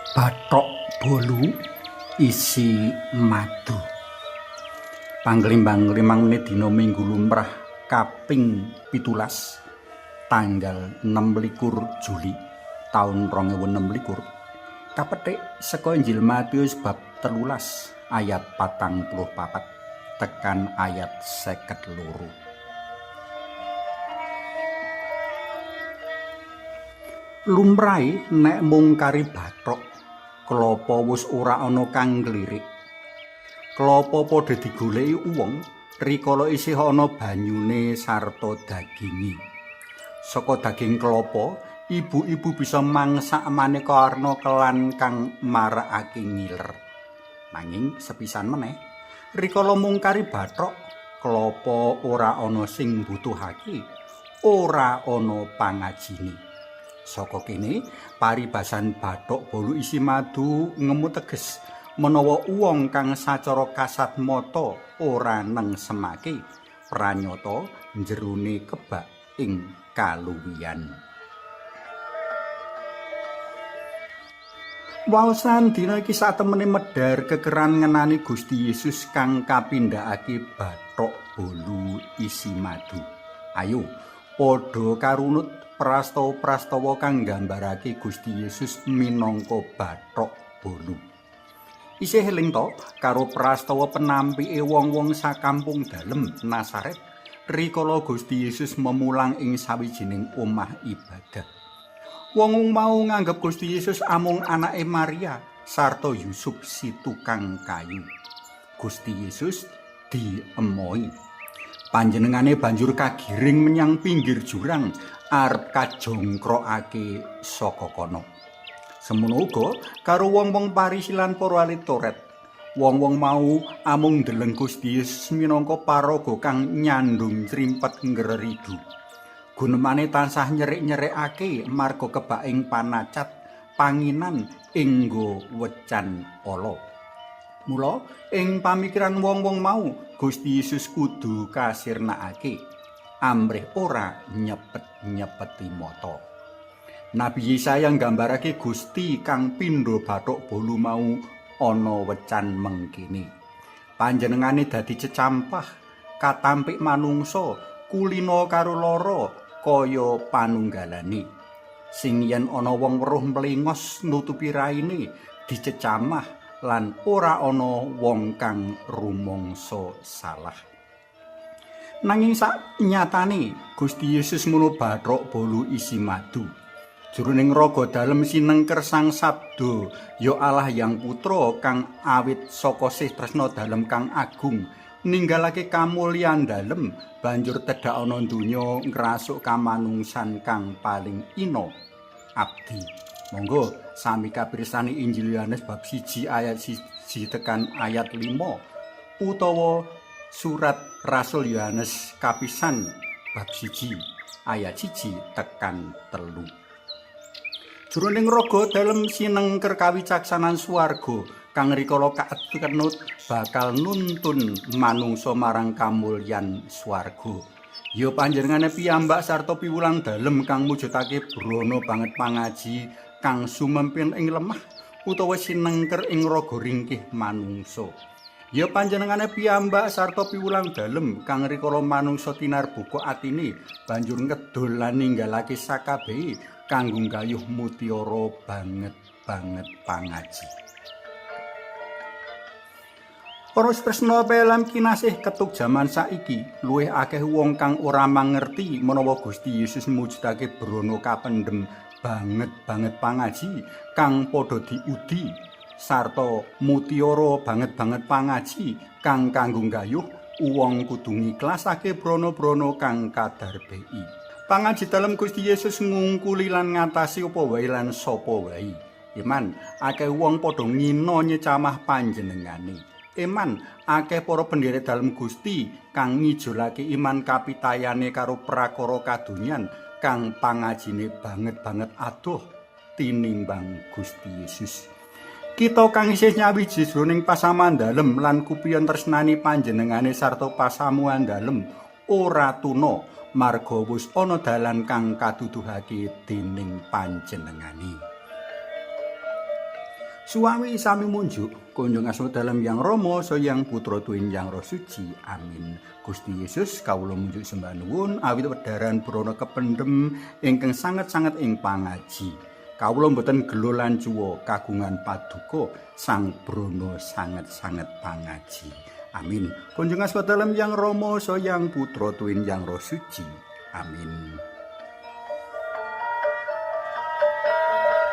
Bathok bolu isi madu. Panglimbang 5 menit dina Minggu lumrah kaping 17 tanggal 26 Juli taun 2026 kapetik saka Injil Matius bab 13 ayat 44 tekan ayat 52. Lumrahe nek mung kari bathok klapa wis ora ana kang nglirik. Klapa padha digoleki wong rikala isih ana banyune sarta daginge. Saka daging klapa, ibu-ibu bisa mangsak maneka warna kelan kang marakake ngiler. Nanging sepisan meneh, rikala mung kari bathok, klapa ora ana sing mbutuhake, ora ana pangajine. Saka kene paribasan bathok bolu isi madu ngemu teges menawa wong kang sacara kasat mata ora nengsemake pranyata jerone kebak ing kaluwihan. Waosan dina iki satemene medhar kekeran ngenani Gusti Yesus kang kapindhakake bathok bolu isi madu. Ayo padha karunut prastawa-prastawa kang nggambarake Gusti Yesus minangka bathok bolu. Isih eling to karo prastawa penampike wong-wong sakampung dalem Nasaret rikala Gusti Yesus memulang ing sawijining omah ibadah. Wong mau nganggep Gusti Yesus amung anake Maria sarta Yusuf si tukang kayu. Gusti Yesus diemoi. Panjenengane banjur kagiring menyang pinggir jurang arep kajongkrokake saka kono. Semono uga karo wong-wong Parisi lan para ahli Taurat. Wong-wong mau amung ndeleng Gusti Yesus minangka paraga kang nyandung crimpet ngreridu. Gunemane tansah nyerik-nyerikake marga kebak ing panacat panginan inggo wecan ala. Mula ing pamikiran wong-wong mau Gusti Yesus kudu kasirnakake amrih ora nyepet-nyepeti mata. Nabi Yesaya nggambarake Gusti kang pindha bathok bolu mau ana wecan mengkene. Panjenengane dadi cecampah katampik manungsa kulina karo lara kaya panunggalane. Sing yen ana wong weruh mlengos nutupi raine dicecamah lan ora ana wong kang rumangsa salah. Nanging sak nyatane Gusti Yesus ngono bathok bolu isi madu. Jroning raga dalem sinengker Sang Sabda, ya Allah Yang Putra kang awit saka sih tresna dalem kang agung, ninggalake kamulyan dalem banjur tedhak ana donya ngrasuk kamanungsan kang paling ina abdi. Monggo sami kapirsani Injil Yohanes bab 1 ayat 1 tekan ayat 5 utawa surat Rasul Yohanes kapisan bab 1 ayat 1 tekan 3. Jroning raga dalem sinengker kawicaksanan swarga kang rikala katenut bakal nuntun manungsa marang kamulyan swarga. Ya panjenengane piyambak sarta piwulang dalem kang mujudake brana banget pangaji kang sumempin ing lemah utawa sinengker ing raga ringkih manungsa. Ya panjenengane piyambak sarta piwulang dalem kang rikala manungsa tinarbuka atine banjur ngedol lan ninggalake sakabehe kanggo gayuh mutiara banget banget pangaji. Para tresna pelam kinasih ketuk jaman saiki luwih akeh wong kang ora mangerti menawa Gusti Yesus mujudake brana kapendhem banget banget pangaji kang padha diudi sarta mutiara banget banget pangaji kang kanggo gayuh wong kudu ngiklasake brana-brana kang kadarbei. Pangaji dalem Gusti Yesus ngungkuli lan ngatasi apa wae lan sapa wae. Iman, akeh wong padha ngina nyecamah panjenengane. Iman, akeh para penderek dalem Gusti kang ngijolake iman kapitayane karo prakara kadonyan kang pangajine banget-banget adoh tinimbang Gusti Yesus. Kita kang isih nyawiji jroning pasamuan dalem lan kupiyon tresnani panjenengane sarta pasamuan dalem ora tuna marga wis ana dalan kang kaduduhake dening panjenengane. Suwawi sami munjuk kunjung asma dalem Yang Rama Sang Putra tuwin Yang Roh Suci. Amin. Gusti Yesus, kawula munjuk sembah nuwun awit wedaran brana kependhem ingkang sanget-sanget ing pangaji. Kawula mboten gelo lan cuwa kagungan paduka Sang Brana sanget-sanget pangaji. Amin. Kunjung asma dalem Yang Rama Sang Putra tuwin Yang Roh Suci. Amin.